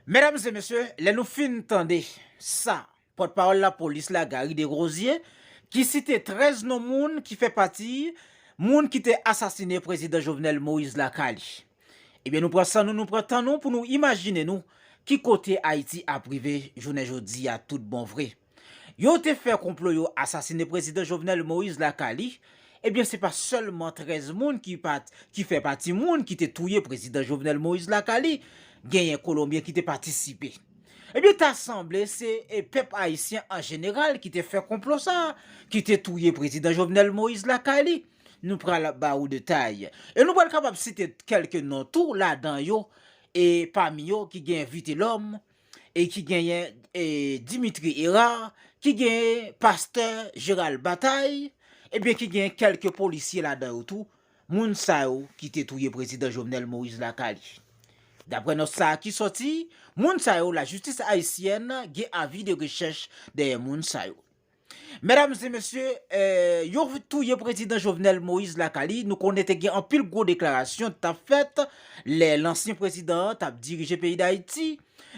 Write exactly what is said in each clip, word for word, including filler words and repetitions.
Medam e mesye, lè nou fin tande sa, pòtpawòl lapolis la, Garry Desrosiers, ki site trèz non moun ki fè pati moun ki te asasine prezidan Jovenel Moïse lakay li. Ebyen, nou pran san nou, nou pran tan nou pou nou imajine nou ki kote Ayiti ap rive jounen jodi a tout bon vre. Yo te fè konplo, yo asasine prezidan Jovenel Moïse lakay li. Ebyen, se pa sèlman trèz moun ki pat, ki fè pati moun ki te touye prezidan Jovenel Moïse lakay li. Genyen Kolonbyen ki te patisipe. Ebyen, ta sanble se, e, pèp ayisyen an jeneral ki te fè konplo sa, ki te touye prezidan Jovenel Moïse lakay li. Nou pral ba ou detay. E nou pral kapab site kèlke non tou ladan yo, e pami yo ki gen Vitelhomme, e ki genyen, e, Dimitri Hérard, ki genyen pastè Gérald Bataille, ebyen ki genyen kèlke polisye ladan yo tou, moun sa yo ki te touye prezidan Jovenel Moïse lakay li. Daprè nòt sa a ki sòti, moun sa yo, lajistis ayisyèn gen avi de rechèch dèyè moun sa yo. Medam e mesye, eh, yo touye prezidan Jovenel Moïse lakay li. Nou konnen te gen anpil gwo deklarasyon t ap fèt lè lansyen prezidan an t ap dirije peyi Dayiti.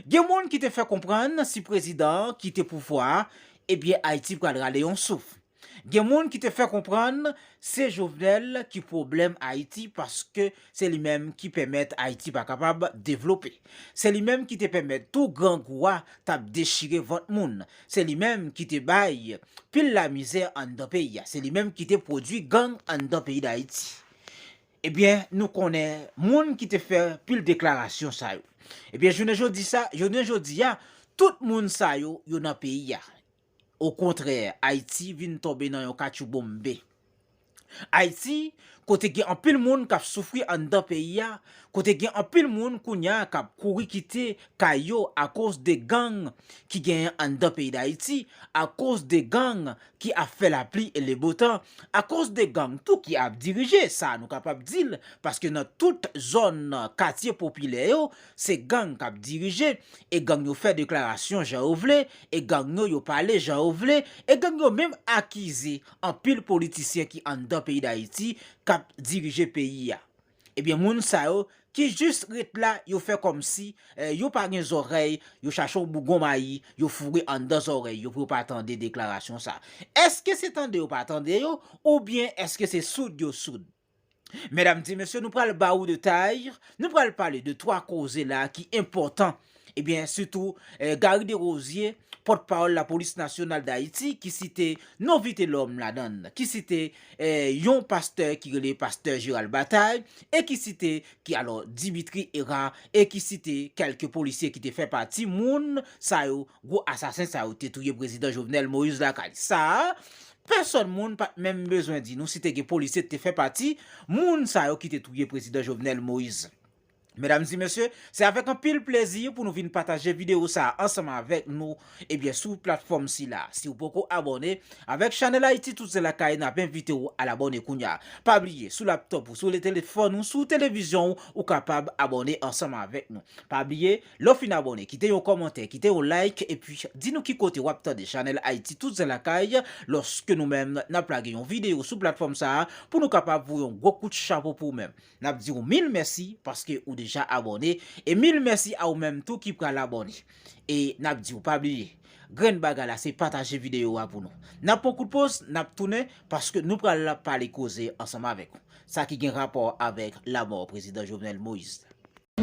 Gen moun ki te fè konprann si prezidan an kite pouvwa a, ebyen Ayiti pral rale yon souf. Gen moun ki te fè konprann se Jovenel ki pwoblèm Ayiti paske se li menm ki pèmèt Ayiti pa kapab devlope. Se li menm ki te pèmèt tou grangou a t ap dechire vant moun. Se li menm ki te bay pil lamizè anndan peyi a. Se li menm ki te pwodui gang anndan peyi Dayiti. Ebyen, nou konnen moun ki te fè pil deklarasyon sa yo. Ebyen, jounen jodi sa, jounen jodi a, tout moun sa yo, yo nan peyi a. Okontrè, Ayiti vin tonbe nan yon katchoubonmbe. Ayiti, kote gen anpil moun k ap soufri anndan peyi a, kote gen anpil moun kounye a k ap kouri kite kay yo akoz de gang ki genyen anndan peyi Dayiti, akoz de gang ki ap fè lapli e lebotan, akoz de gang tou ki ap dirije, sa nou kapab di l, paske nan tout zòn katye popilè yo, se gang k ap dirije, e gang yo fè deklarasyon jan yo vle, e gang yo, yo pale jan yo vle, e gang yo menm akize anpil politisyen ki anndan peyi Dayiti k ap dirije peyi a. Ebyen, moun sa yo ki jis ret la, yo fè kòmsi, eh, yo pa gen zòrèy, yo chache yon bougon mayi, yo foure anndan zòrèy yo pou yo pa tande deklarasyon sa. Èske se tande yo pa tande yo, oubyen èske se soud yo soud? Medam e mesye, nou pral ba ou detay, nou pral pale de twa koze la ki enpòtan. Ebyen, sitou, eh, Garry Desrosiers, pòtpawòl Lapolis Nasyonal Dayiti, ki site non Vitelhomme ladan l, ki site, eh, yon pastè ki rele pastè Gérald Bataille, e ki site, ki alò, Dimitri Hérard, e ki site kèlke polisye ki te fè pati moun sa yo, gwo asasen sa yo te touye prezidan Jovenel Moïse lakay. Sa a, pèsòn moun pa t menm bezwen di nou si te gen polisye ki te fè pati moun sa yo ki te touye prezidan Jovenel Moïse. Medam e mesye, se avèk anpil plezi pou nou vin pataje videyo sa a ansanm avèk nou, ebyen, sou platfòm sila. Si w poko abòne avèk Chanèl Ayiti Tout Zen Lakay, n ap envite w al abòne kounye a. Pa bliye, sou laptòp ou, sou telefòn ou, sou televizyon ou, ou kapab abòne ansanm avèk nou. Pa bliye, lè w fin abòne, kite yon kòmantè, kite yon like, epi di nou ki kote w ap tande Chanèl Ayiti Tout Zen Lakay, lòske nou menm n ap lage yon videyo sou platfòm sa a, pou nou kapab voye yon gwo kout chapo pou ou menm. N ap di w mil mèsi paske ou deja abòne, e mil mèsi a ou menm tou ki pral abòne. E n ap di w pa bliye, grenn bagay la se pataje videyo a pou nou. N ap pran kout poz, n ap tounen paske nou pral pale koze ansanm avèk ou. Sa ki gen rapò avèk lamò prezidan Jovenel Moïse.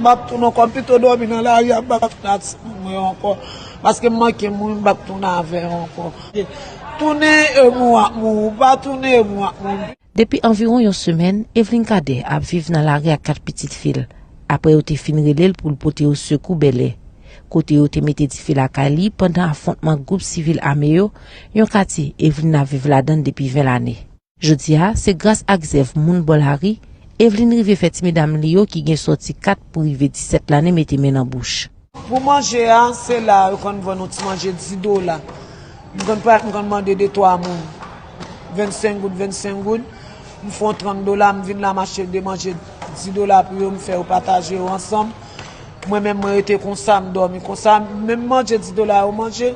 M ap tounen ankò, m pito dòmi nan lari a, m p ap tounen ak timoun mwen ankò. Paske m manke mouri, m p ap tounen avè yo ankò. Tounen e mouri ak mouri, pa tounen e mouri ak mouri. Depi anviwon yon semèn, Eveline Cadet ap viv nan lari ak kat pitit fi l, apre yo te fin rele l pou l pote yo sekou Bèlè, kote yo te mete dife lakay li pandan afwontman gwoup sivil ame yo, yon katye Eveline ap viv ladan l depi ven lane. Jodi a, se gras ak zèv moun bò lari, Eveline rive fè ti medam li yo ki gen sòti kat pou rive disèt lane mete men nan bouch. Pou manje a, se la yo konn vann yon ti manje dis dola. M konn pa, m konn mande de twa moun vennsenk goud, vennsenk goud. M fè yon trant dola, m vin la, m achte de manje dis dola pou yo, m fè yo pataje yo ansanm. Mwen menm, mwen rete konsa, m dòmi konsa. Menm manje dis dola yo manje,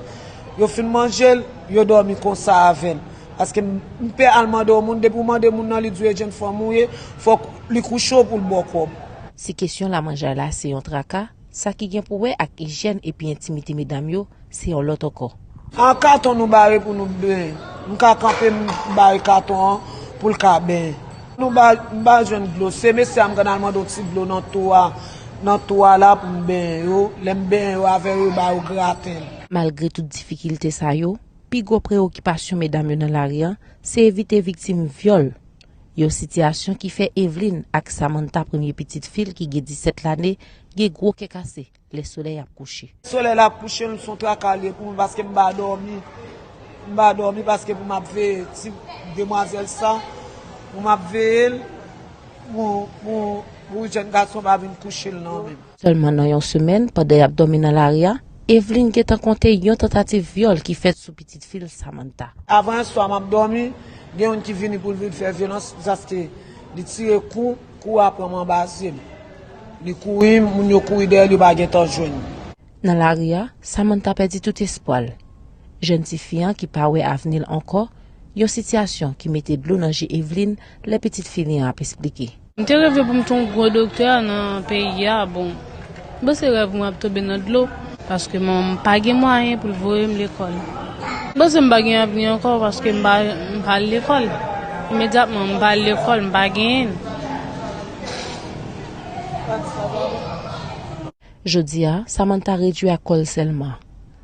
yo fin manje l, yo dòmi konsa avè l. Paske m, m pè al mande yon moun, depi w mande moun nan, li di w e jenn fanm ou ye, fòk li kouche w pou l ba w kòb. Si kesyon lamanje la se yon traka, Sa ki gen pou wè ak ijyèn epi entimite medam yo, se yon lòt ankò. An katon nou bare pou nou benyen. M ka kanpe m bare katon an pou l ka benyen. Nou ba, m ba jwenn dlo. Se mesye a m konn al mande yon ti dlo nan twou a, nan twou a la pou m benyen yo. Lè m benyen yo avè yo, yo ba yo graten l. Malgre tout difikilte sa yo, pi gwo preyokipasyon medam yo nan lari a, se evite viktim vyòl. Yon sitiyasyon ki fè Evelyn ak Samantha, premye pitit fi l ki gen disèt lane, gen gwo kè kase lè solèy ap kouche. Solèy la ap kouche, se yon traka l ye pou mwen paske m pa dòmi. M pa dòmi paske pou m ap veye ti demwazèl sa, pou m ap veye l, pou, pou, pou jèn gason pa vin kouche l nan men m. Sèlman nan yon semèn, pandan y ap dòmi nan lari a, Evelyn gentan konte yon tantativ vyòl ki fèt sou pitit fi l, Samantha. Avan yè swa, m ap dòmi, gen youn ki vini pou l vin fè vyolans, jiskaske li tire kou, kou a pran m anba zye m. Li kouri, moun yo kouri dèyè l, yo pa gentan jwenn li. Nan lari a, Samantha pèdi tout espwa l. Jèn tifi an ki pa wè avni l ankò, yon sitiyasyon ki mete dlo nan je Evelyn lè pitit fi li an ap esplike. M te reve pou m te yon gwo doktè nan peyi a, bon, m panse rèv mwen ap tonbe nan dlo, paske manman m pa gen mwayen pou l voye m lekòl. M panse m pa gen avni ankò paske m pa, m pa al lekòl. Imedyatman, m pa al lekòl, m pa genyen l. Jodi a, Samantha redui ak kò l sèlman.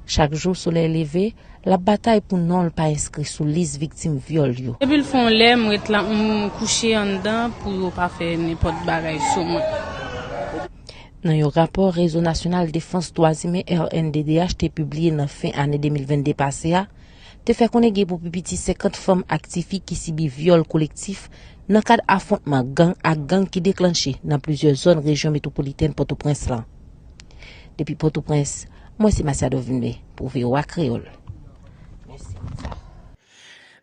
Chak jou solèy leve, l ap batay pou non l pa enskri sou lis viktim vyòl yo. Depi l fè yon lè, m ret la, m kouche anndan pou yo pa fè nenpòt bagay sou mwen. Nan yon rapò Rezo Nasyonal Defans Dwa Imen, R N D D H, te pibliye nan fen ane de mil venn de pase a, te fè konnen gen pou pi piti senkant fanm ak tifi ki sibi vyòl kolektif nan kad afwontman gang ak gang ki deklanche nan plizyè zòn rejyon metwopolitèn Pòtoprens lan. Depi Pòtoprens, mwen se Masiado Vilmé pou V O A Kreyòl.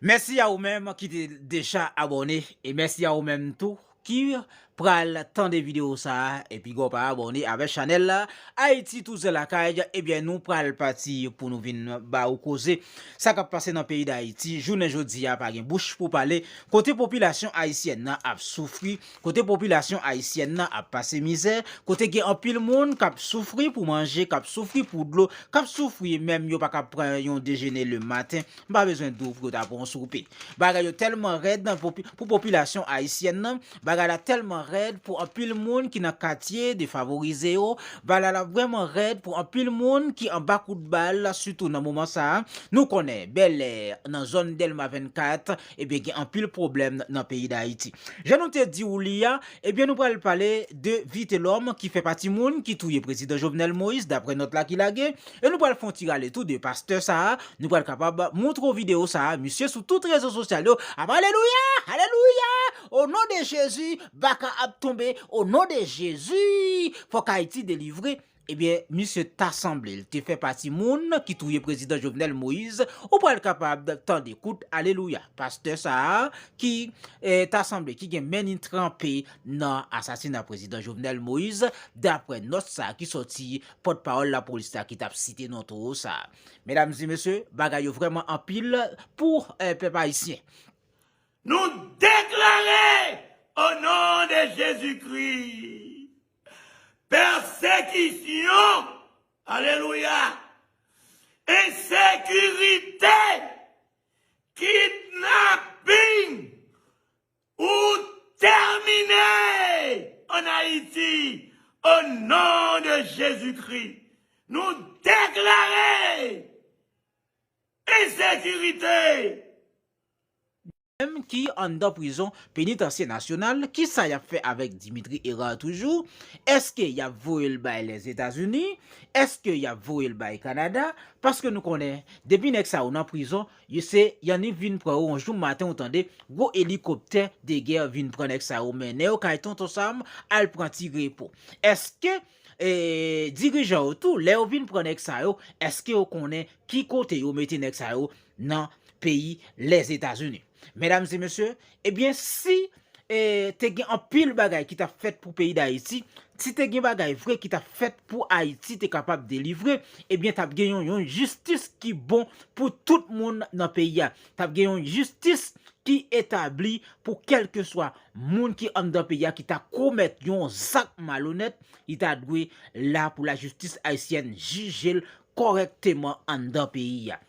Mèsi a ou menm ki te deja abòne e mèsi a ou menm tou ki pral tande videyo sa a epi gwo pa abòne avèk chanèl la Ayiti Touze Lakay, ebyen nou pral pati pou nou vin ba ou koze sa k ap pase nan peyi Dayiti. Jounen jodi a pa gen bouch pou pale, kote popilasyon ayisyèn nan ap soufri, kote popilasyon ayisyèn nan ap pase mizè, kote gen anpil moun k ap soufri pou manje, k ap soufri pou dlo, k ap soufri menm yo pa ka pran yon dejene lematen. M pa bezwen di w pou yo ta pran yon soupe. Bagay yo tèlman rèd pou popilasyon ayisyèn nan, bagay la tèlman rèd pou anpil moun ki nan katye defavorize yo, bagay la vrèman rèd pou anpil moun ki anba kout bal, sitou nan moman sa a. Nou konnen Bèlè, nan zòn Dèlma vennkat, ebyen gen anpil pwoblèm nan peyi Dayiti. Jan nou te di w li a, ebyen nou pral pale de Vitelhomme ki fè pati moun ki touye prezidan Jovenel Moïse, daprè nòt la ki lage. E nou pral fè yon ti rale tou de pastè sa a, nou pral kapab montre w videyo sa a, misye sou tout rezo sosyal yo ap alelouya, alelouya, o non de Jezi, baka ap tonbe, o non de Jezi, fòk Ayiti delivre. Ebyen, misye ta sanble l te fè pati moun ki touye prezidan Jovenel Moïse, ou pral kapab tande kout alelouya pastè sa a ki eh, ta sanble ki gen men li tranpe nan asasina prezidan Jovenel Moïse, daprè nòt sa a ki sòti pòtpawòl lapolis la ki t ap site non towo sa a. Medam e mesye, bagay yo vrèman anpil pou eh, pèp ayisyen. Nou deklare, o non de Jezikri, pèsekisyon, alelouya, ensekirite, kidnaping, ou tèmine ann Ayiti, o non de Jezikri. Nou deklare ensekirite. Menm ki anndan prizon Penitansye Nasyonal, kisa y ap fè avèk Dimitri Hérard toujou? Èske y ap voye l bay Lèzetazini? Èske y ap voye l bay Kanada? Paske nou konnen, depi nèg sa yo nan prizon, yo se y annik vin pran yo yon jou maten ou tande gwo elikoptè de gè vin pran nèg sa yo mennen yo kay Tonton Sam al pran ti repo. Èske eh, dirijan yo tou, lè yo vin pran nèg sa yo, èske yo konnen ki kote yo mete nèg sa yo nan peyi Lèzetazini? Medam e mesye, ebyen si e, te gen anpil bagay ki t ap fèt pou peyi Dayiti, si te gen bagay vre ki t ap fèt pou Ayiti te kapab delivre, ebyen t ap gen yon, yon jistis ki bon pou tout moun nan peyi a. T ap gen yon jistis ki etabli pou kèlkeswa moun ki anndan peyi a ki ta komèt yon zak malonèt, li ta dwe la pou lajistis ayisyèn jije l kòrèkteman anndan peyi a.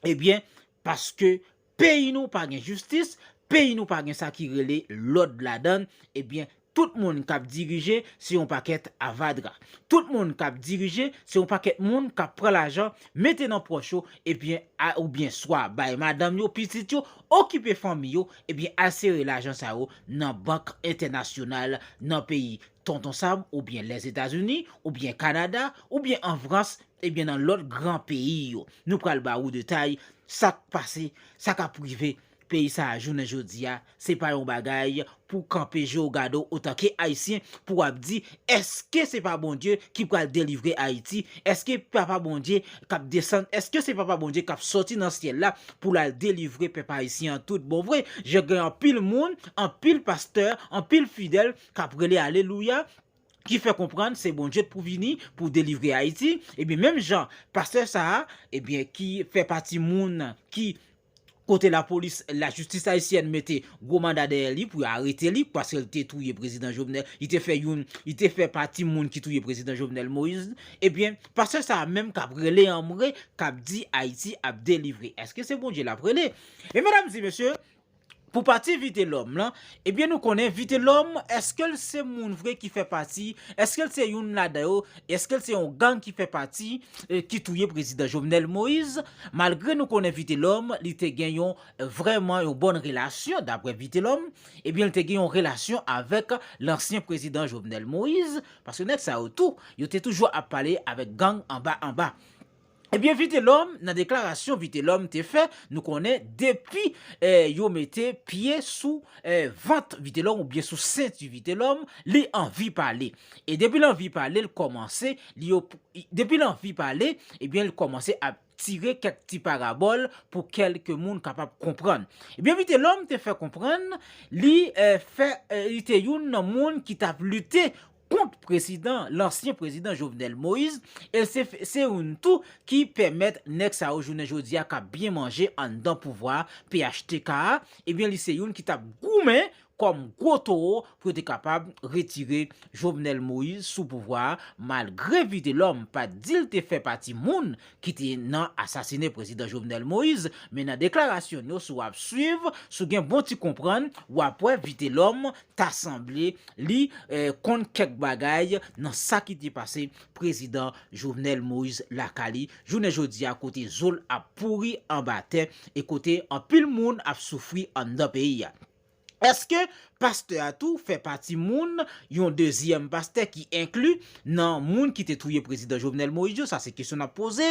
Ebyen, paske peyi nou pa gen jistis, peyi nou pa gen sa ki rele lòd ladan l, ebyen, tout moun k ap dirije se yon pakèt avadra. Tout moun k ap dirije se yon pakèt moun k ap pran lajan, mete nan pòch yo, ebyen, a, oubyen swa bay madanm yo, pitit yo, okipe fanmi yo, ebyen, al sere lajan sa yo nan bank entènasyonal nan peyi Tonton Sam, oubyen Lèzetazini, oubyen Kanada, oubyen an Frans, ebyen, nan lòt gran peyi yo. Nou pral ba ou detay sa k pase, sa k ap rive peyi sa a jounen jodi a. Se pa yon bagay pou kanpe je w gade w otanke Ayisyen, pou w ap di, èske se pa Bondye ki pral delivre Ayiti? Èske Papa Bondye k ap desann? Èske se Papa Bondye k ap sòti nan syèl la pou l al delivre pèp ayisyen an tout bon vre? Jan gen anpil moun, anpil pastè, anpil fidèl k ap rele alelouya, ki fè konprann se Bondye t pou vini pou delivre Ayiti. Ebyen, menm jan pastè sa a, ebyen, ki fè pati moun ki kote lapolis, lajistis ayisyèn mete gwo manda dèyè li pou yo arete li, paske l te touye prezidan Jovenel, li te fè youn, li te fè pati moun ki touye prezidan Jovenel Moïse. Ebyen, pastè sa a menm k ap rele anmwe, k ap di Ayiti ap delivre. Èske se Bondye l ap rele? E medam e mesye, pou pati Vitelhomme lan, ebyen, nou konnen Vitelhomme, èske l se moun vre ki fè pati, èske l se youn ladan yo, èske l se yon gang ki fè pati, e, ki touye prezidan Jovenel Moïse? Malgre nou konnen Vitelhomme, li te gen yon, e, vrèman yon bòn relasyon, daprè Vitelhomme, ebyen, li te gen yon relasyon avèk lansyen prezidan Jovenel Moïse, paske nèg sa yo tou, yo te toujou ap pale avèk gang anba anba. Ebyen, Vitelhomme, nan deklarasyon Vitelhomme te fè, nou konnen depi, e, yo mete pye sou, e, vant Vitelhomme oubyen sou senti Vitelhomme, li anvi pale. E depi l anvi pale, l kòmanse, li yo, depi l anvi pale, ebyen, l kòmanse ap tire kèk ti parabòl pou kèlke moun kapab konprann. Ebyen, Vitelhomme te fè konprann, li, e, fè, e, li te youn nan moun ki t ap lite kont prezidan, lansyen prezidan Jovenel Moïse, e se, se youn tou ki pèmèt nèg sa yo jounen jodi a k ap byen manje anndan pouvwa P H T K a, ebyen, li se youn ki t ap goumen kòm gwo towo pou yo te kapab retire Jovenel Moïse sou pouvwa a, malgre Vitelhomme pa t di l te fè pati moun ki te nan asasine prezidan Jovenel Moïse, men nan deklarasyon yo, si w ap swiv, si w gen bon ti konprann, w ap wè Vitelhomme ta sanble li, e, konn kèk bagay nan sa ki te pase prezidan Jovenel Moïse lakay li, jounen jodi a kote zo l ap pouri anba tè e kote anpil moun ap soufri anndan peyi a. Èske pastè a tou fè pati moun, yon dezyèm pastè ki enkli nan moun ki te touye prezidan Jovenel Moïse yo? Sa se kesyon n ap poze.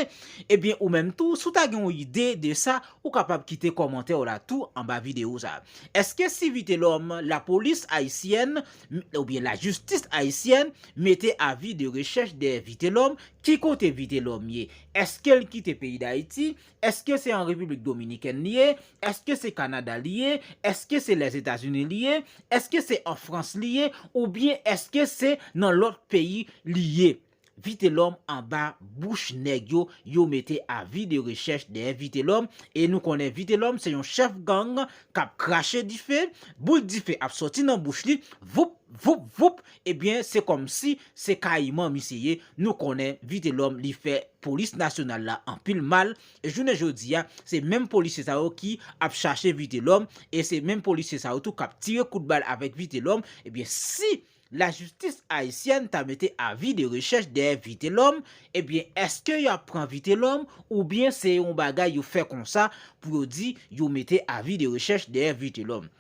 Ebyen, ou menm tou, si w ta gen yon ide de sa, ou kapab kite kòmantè w la tou anba videyo sa a. Èske si Vitelhomme, lapolis ayisyèn, m-, oubyen lajistis ayisyèn, mete avi de rechèch dèyè Vitelhomme, ki kote Vitelhomme ye? Èske l kite peyi Dayiti? Èske se an Repiblik Dominikèn li ye? Èske se Kanada li ye? Èske se Lèzetazini li ye? Èske se an Frans li ye? Oubyen èske se nan lòt peyi li ye? Vitelhomme anba bouch nèg yo, yo mete avi de rechèch dèyè Vitelhomme, e nou konnen Vitelhomme se yon chèf gang k ap krache dife, boul dife ap sòti nan bouch li, voup, voup, voup, ebyen, se kòmsi se kayiman misye ye. Nou konnen Vitelhomme, li fè polis nasyonal la anpil mal, e jounen jodi a, se menm polisye sa yo ki ap chache Vitelhomme, e se menm polisye sa yo tou k ap tire kout bal avèk Vitelhomme. Ebyen, si lajistis ayisyèn ta mete avi de rechèch dèyè Vitelhomme, ebyen, èske y ap pran Vitelhomme, oubyen se yon bagay yo fè konsa pou yo di yo mete avi de rechèch dèyè Vitelhomme?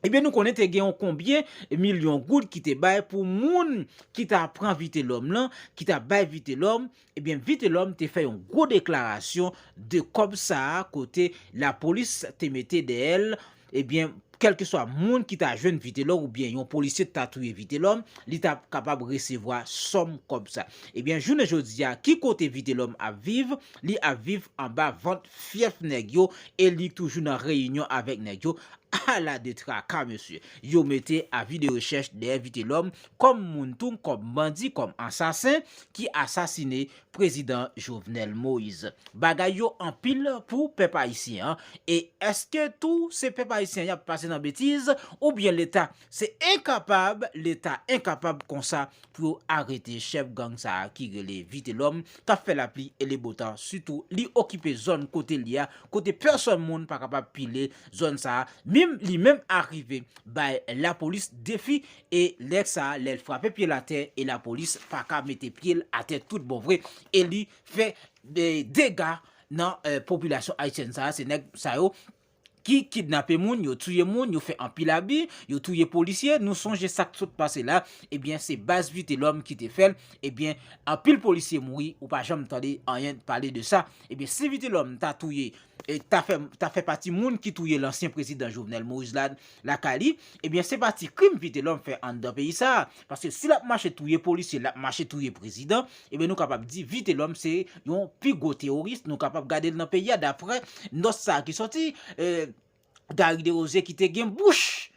Ebyen, nou konnen te gen yon konbyen milyon goud ki te bay pou moun ki ta pran Vitelhomme lan, ki ta bay Vitelhomme. Ebyen, Vitelhomme te fè yon gwo deklarasyon de kòb sa a kote lapolis te mete dèyè l. Ebyen, kèlkeswa moun ki ta jwenn Vitelhomme oubyen yon polisye ta touye Vitelhomme, li ta kapab resevwa sòm kòb sa. Ebyen, jounen jodi a, ki kote Vitelhomme ap viv? Li ap viv anba vant fyèf nèg yo e li toujou nan reyinyon avèk nèg yo. Ala de traka, mesye. Yo mete avi de rechèch dèyè Vitelòm kòm moun tou, kòm bandi, kòm asasen ki asasine prezidan Jovenel Moïse. Bagay yo anpil pou pèp ayisyen an. E èske tou se pèp ayisyen y ap pase nan betiz oubyen Leta? Se enkapab, Leta enkapab konsa pou yo arete chèf gang sa a ki rele Vitelòm, k ap fè lapli e le botan, sitou li okipe zòn kote li a, kote pèsòn moun pa kapab pile zòn sa a. Menm li menm arive bay lapolis defi e nèg sa a, lè l frape pye l atè e lapolis pa ka mete pye l atè tout bon vre e li fè de, dega nan eh, popilasyon ayisyèn sa a. Se nèg sa yo ki kidnape moun, yo touye moun, yo fè anpil abi, yo touye polisye. Nou sonje sa k sot pase la, ebyen se baz Vitelòm ki te fè l, ebyen anpil polisye mouri, ou pa janm tande anyen pale de sa. Ebyen si Vitelòm ta touye, e ta fè, ta fè pati moun ki touye lansyen prezidan Jovenel Moïse la, lakay li, ebyen se pati krim Vitelòm fè anndan peyi sa a. Paske si l ap mache touye polisye, l ap mache touye prezidan, ebyen nou kapab di Vitelòm se yon pi gwo teworis, nou kapab gade l nan peyi a daprè nòt sa a ki sòti, eh, Gary Desrosiers ki te gen bouch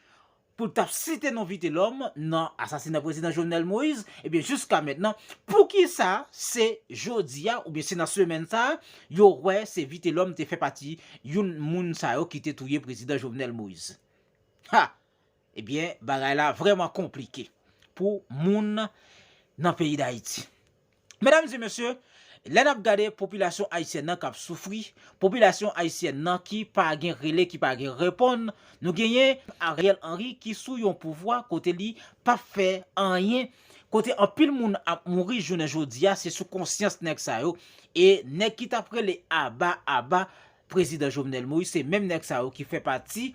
pou l t ap site non Vitelòm nan asasina prezidan Jovenel Moïse, ebyen jiska mentnan, poukisa se jodi a oubyen se nan semèn sa a yo wè se Vitelòm te fè pati youn moun sa yo ki te touye prezidan Jovenel Moïse? Ha! Ebyen, bagay la vrèman konplike pou moun nan peyi Dayiti. Medam e mesye, lè n ap gade popilasyon ayisyèn nan k ap soufri, popilasyon ayisyèn nan ki pa gen rele, ki pa gen reponn, nou genyen Ariel Henry ki sou yon pouvwa kote li p ap fè anyen, kote anpil moun ap mouri jounen jodi a, se sou konsyans nèg sa yo. E nèg ki t ap rele aba, aba, prezidan Jovenel Moïse, se menm nèg sa yo ki fè pati,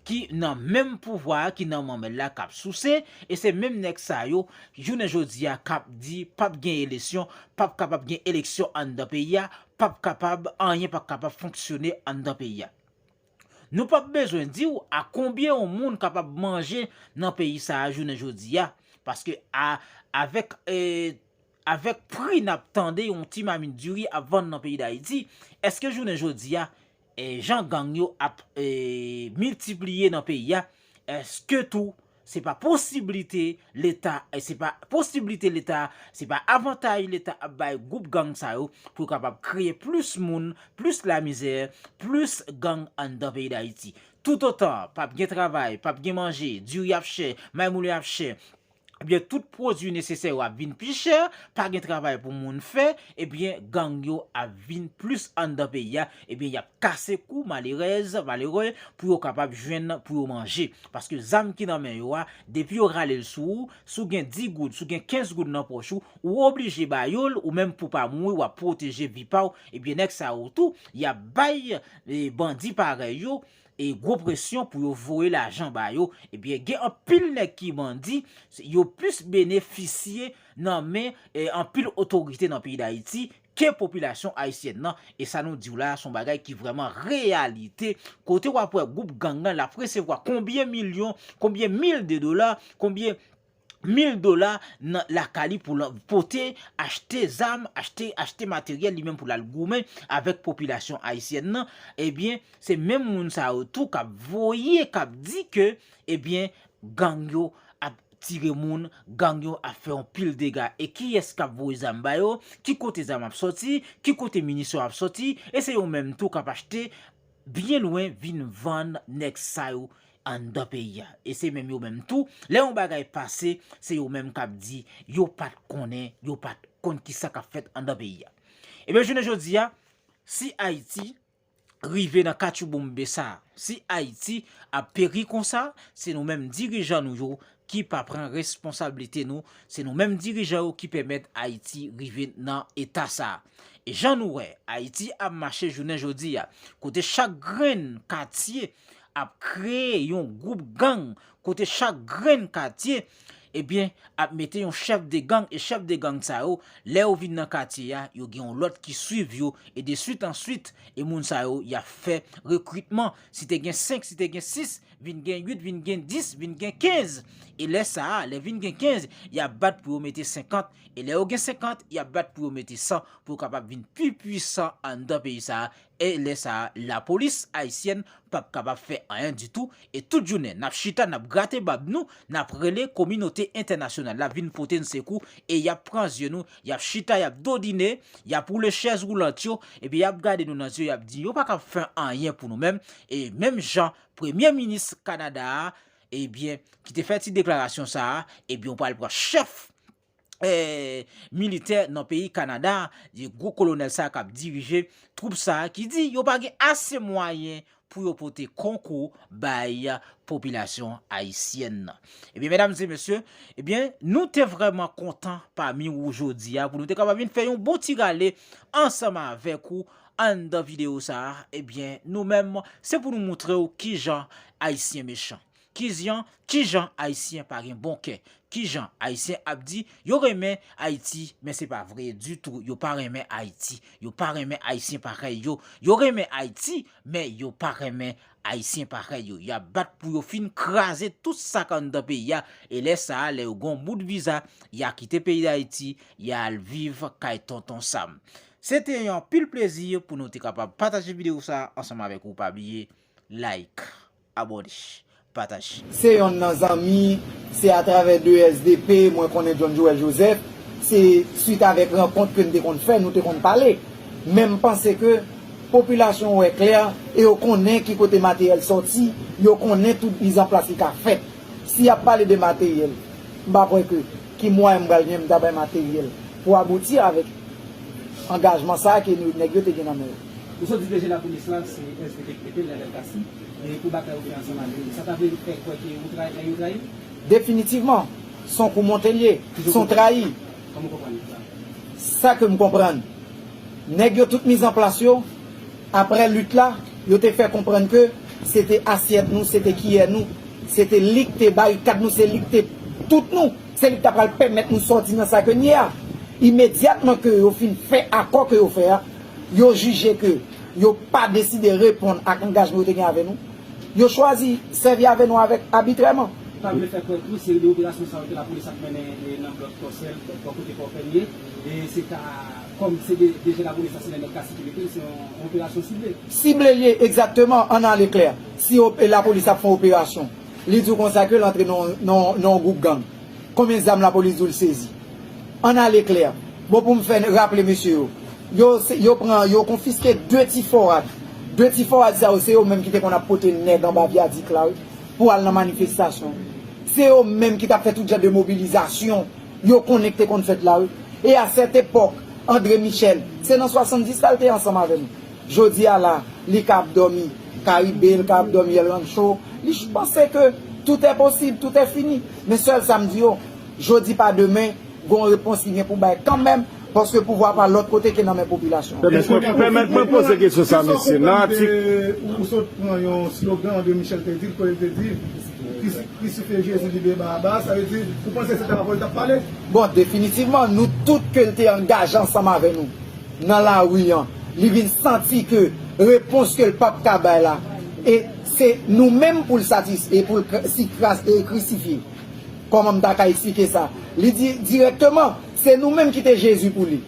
ki nan menm pouvwa a, ki nan manmèl la, k ap souse, e se menm nèg sa yo, jounen jodi a, k ap di p ap gen eleksyon, p ap kapab gen eleksyon anndan peyi a, p ap kapab, anyen p ap kapab fonksyone anndan peyi a. Nou p ap bezwen di w a konbyen yon moun kapab manje nan peyi sa a jounen jodi a, paske a, avèk, eh, avèk pri n ap tande yon ti mamit diri ap vann nan peyi Dayiti, èske jounen jodi a, eh, jan gang yo ap, eh, miltipliye nan peyi a, èske tou se pa posiblite Leta, eh, se pa posiblite Leta, se pa avantaj Leta ap bay gwoup gang sa yo pou yo kapab kreye plis moun, plis lamizè, plis gang anndan peyi Dayiti? Toutotan p ap gen travay, p ap gen manje, diri ap chè, maymoulen ap chè, ebyen tout pwodui nesesè yo ap vin pi chè, pa gen travay pou moun fè, ebyen gang yo ap vin plis anndan peyi a, ebyen y ap kase kou malerèz, malere pou yo kapab jwenn pou yo manje. Paske zam ki nan men yo a, depi yo rale l sou ou, si w gen dis goud, si w gen kenz goud nan pòch ou, ou oblije ba yo l, ou menm pou w pa mouri, w ap pwoteje vi pa w, ebyen nèg sa yo tou, y ap bay, eh, bandi parèy yo, e gwo presyon pou yo voye lajan ba yo, ebyen gen anpil nèg ki bandi, yo plis benefisye nan men, eh, anpil otorite nan peyi Dayiti ke popilasyon ayisyèn nan. E sa nou di w la, se yon bagay ki vrèman reyalite, kote w ap wè gwoup gang lan, l ap resevwa konbyen milyon, konbyen mil de dola, konbyen mil dola nan lakay li pou l pote, achte zam, achte, achte materyèl li menm pou l al goumen avèk popilasyon ayisyèn nan, ebyen, se menm moun sa yo tou k ap voye, k ap di ke, ebyen, gang yo ap tire moun, gang yo ap fè yon pil dega. E kiyès k ap voye zam ba yo? Ki kote zam ap sòti? Ki kote minisyon ap sòti? E se yo menm tou k ap achte byen lwen vin vann nèg sa yo anndan peyi a. E se menm yo menm tou, lè yon bagay pase, se yo menm k ap di yo pa t konnen, yo pa t konn kisa k ap fèt anndan peyi a. Ebyen, jounen jodi a, si Ayiti rive nan katchouboumbe sa, si Ayiti ap peri konsa, se nou menm dirijan nou yo ki pa pran responsablite nou, se nou menm dirijan yo ki pèmèt Ayiti rive nan eta sa. E jan nou wè, Ayiti ap mache jounen jodi a, kote chak grenn katye ap kreye yon gwoup gang, kote chak grenn katye, ebyen, ap mete yon chèf de gang, e chèf de gang sa yo, lè yo vin nan katye a, yo gen yon lòt ki swiv yo, e de swit an swit, e moun sa yo, y ap fè rekritman. Si te gen senk, si te gen sis, vin gen uit, vin gen dis, vin gen kenz. E lè sa a, lè vin gen kenz, y ap bat pou yo mete senkant. E lè yo gen senkant, y ap bat pou yo mete san, pou yo kapab vin pi pwisan anndan peyi sa a. E lè sa a, lapolis ayisyèn p ap kapab fè anyen ditou. E tout jounen, n ap chita, n ap grate bab nou, n ap rele kominote entènasyonal la vin pote n sekou. E y ap pran zye nou, y ap chita, y ap dodine, y ap woule chèz woulant yo, epi y ap gade nou nan zye, y ap di, yo pa kab fè anyen pou nou menm. E menm jan premye minis Kanada a, ebyen, ki te fè ti deklarasyon sa a, ebyen, ou pral pran chèf, eh, militè nan peyi Kanada, gwo kolonèl sa a k ap dirije twoup sa a, ki di yo pa gen ase mwayen pou yo pote konkou bay popilasyon ayisyèn nan. Ebyen, medam e mesye, ebyen, nou te vrèman kontan pami ou jodi a pou nou te kapab vin fè yon bon ti rale ansanm avèk ou anndan videyo sa a. Ebyen, nou menm, se pou nou montre w kijan Ayisyen mechan. Kijan, kijan Ayisyen pa gen bon kè. Kijan Ayisyen ap di yo renmen Ayiti, men se pa vre ditou. Yo pa renmen Ayiti. Yo pa renmen Ayisyen parèy yo. Yo renmen Ayiti, men yo pa renmen Ayisyen parèy yo. Y ap bat pou yo fin kraze tout sa k anndan peyi a. E lè sa a, lè yo gon bout viza, y a kite peyi Dayiti, y a al viv kay Tonton Sam. Se te yon anpil plezi pou nou te kapab pataje videyo sa a ansanm avèk ou. Pa bliye, like, abòne, pataje. Se yonn nan zanmi, se atravè de S D P mwen konnen John Joel Joseph, se swit avèk rankont ke n te konn fè, nou te konn pale. Men m panse ke popilasyon wè klè e yo konnen ki kote materyèl sòti, yo konnen tout mizanplas ki ka fèt. Si y ap pale de materyèl, m pa kwè ke ki mwayen m pral gen m ta bay materyèl pou abouti avèk angajman sa a ke nou, nèg yo te gen nan men yo. Ou sot di D G lapolis la, se S D P ki mete l, Lionel Cassy, e pou batay ou fè ansanm avè l, sa ta vle fè kwè ke ou trayi, nèg yo trayi? Definitivman, se yon kou monte l ye, se yon trayi. Kòman w konprann sa? Sa ke m konprann, nèg yo tout mizanplas yo, apre lit la, yo te fè konprann ke se te asyèt nou, se te kiyè nou, se te li k te barikad nou, se li k te tout nou, se li k ta pral pèmèt nou sòti nan sa ke n ye a. Imedyatman ke yo fin fè akò ke yo fè a, yo jije ke yo pa deside reponn ak angajman yo te gen avè nou, yo chwazi sèvi avè nou avèk abitrèman. Ou ta vle fè kwè tou, seri de operasyon sa yo ke lapolis ap mennen, e, nan blòk Kòsèl, bò kote Pòpèn ye, e se ta, kòm se de, D G lapolis la, se Lionel Cassy ki mete l, se yon, yon operasyon sible. Sible l ye, egzakteman, ann ale klè. Si op-, lapolis ap fè yon operasyon, li di w konsa ke l antre nan, nan, nan yon gwoup gang. Konbyen zam lapolis di w l sezi? Ann ale klè. Bon, pou m fè raple mesye yo, yo, se, yo pran, yo konfiske de ti fò rad. De ti fò rad sa yo, se yo menm ki te konn ap pote nèg anba vyadik la, wi, pou al nan manifestasyon. Se yo menm ki t ap fè tout jan de mobilizasyon yo konnen ki te konn fèt la, wi. E a sèt epòk, André Michel, se nan swasanndis la l te ansanm avè nou. Jodi a la, li ka ap dòmi Karibe, li ka ap dòmi El Rancho. Li ch-, panse ke tout est possible, tout est fini. Men sèl sa m di yo, jodi pa demen, gon repons ki gen pou bay kanmenm, paske pouvwa pa lòt kote ke nan men popilasyon. Pèmèt mwen, pèmèt mwen poze kesyon sa, mesye. Nan atik. Ou, ou sot pran yon slogan André Michel te di l, kote l te di, Kris-, Krisifye Jezi, libere Barabas, sa vle di, ou panse se ta avè l t ap pale? Bon, definitivman, nou tout ke l te angaje ansanm avè nou nan lari an, li vin santi ke repons ke l p ap ka bay la, e se nou menm pou l satis-, e pou l kr-, si kras-, e krisifye. Kòman m ta ka eksplike sa? Li di dirèkteman, se nou menm ki te Jezi pou li.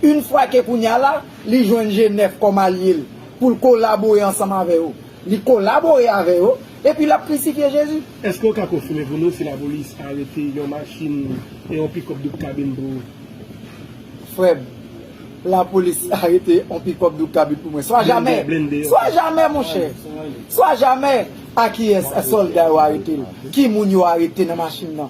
Yon fwa ke kounye a la, li jwenn G nèf kòm alye l, pou l kolabore ansanm avè yo. Li kolabore avè yo, epi l ap krisifye Jezi. Èske w ka konfime pou nou si lapolis arete yon machin e yon pikòp doub kabin pou ou? Frè m, lapolis arete yon pikòp doub kabin pou mwen. Swa jamè. Blende, blende, ok. Swa jamè, monchè. Swa jamè. A kiyès sòlda yo arete l? Ki moun yo arete nan machin nan?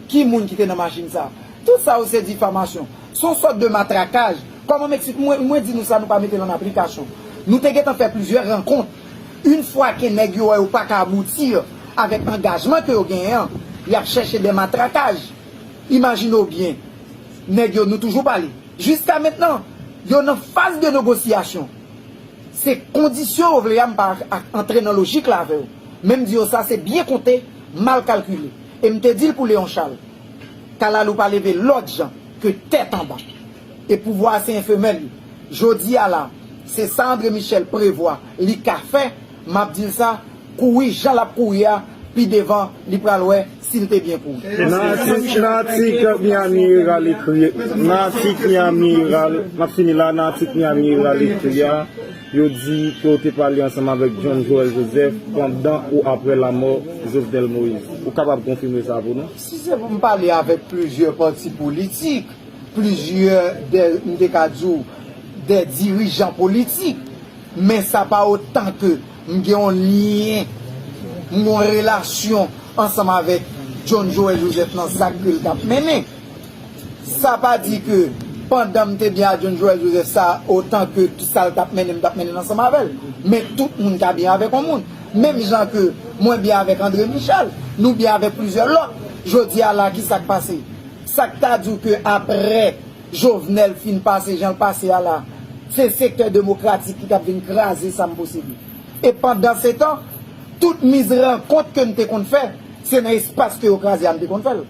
Ki moun ki te nan machin sa? Tout sa yo se difamasyon. Se yon sòt de matrakaj. Kòman m eksplike? Mwen, mwen di nou sa, nou pa mete l an aplikasyon. Nou te gentan fè plizyè rankont. Yon fwa ke nèg yo wè yo pa ka abouti avèk angajman ke yo genyen an, y ap chèche de matrakaj. Imajine w byen, nèg yo, nou toujou pale. Jiska mentnan, yo nan faz de negosyasyon. Se kondisyon yo vle a, m pa ak-, antre nan lojik la avè yo. Men m di yo sa, se byen konte, mal kalkile. E m te di l pou Leon Charles, kalalou pa leve lòt jan ke tèt anba. E pouvwa a se enfemèl li. Jodi a la, se sa André Michel prevwa li ka fè, m ap di l sa, kouri jan l ap kouri a, pi devan li pral wè si l te byen kouri. Nan atik, nan atik Miami Herald ekri, nan atik Miami Herald, m ap fini la, nan atik Miami Herald ekri a, yo di ke w te pale ansanm avèk John Joël Joseph pandan ou apre lanmò Jovenel Moïse. Ou kapab konfime sa pou nou? Si se pou m pale avèk plizyè pati politik, plizyè de, m te ka di w, de dirijan politik, men sa pa otan ke m gen yon lyen, m gen yon relasyon ansanm avèk John Joël Joseph nan zak ke l t ap mennen. Sa pa di ke pandan m te byen a John Joël Joseph, sa otan ke sa l t ap mennen, m t ap mennen l ansanm avè l. Men tout moun ka byen avèk yon moun. Menm jan ke mwen byen avèk André Michel, nou byen avèk plizyè lòt. Jodi a la, ki sa k pase? Sa k ta di w ke apre Jovenel fin pase jan l pase a la, se sektè demokratik ki t ap vin kraze sa m posede. E pandan se tan, tout miz rankont ke m te konn fè, se nan espas ke yo kraze a m te konn fè l.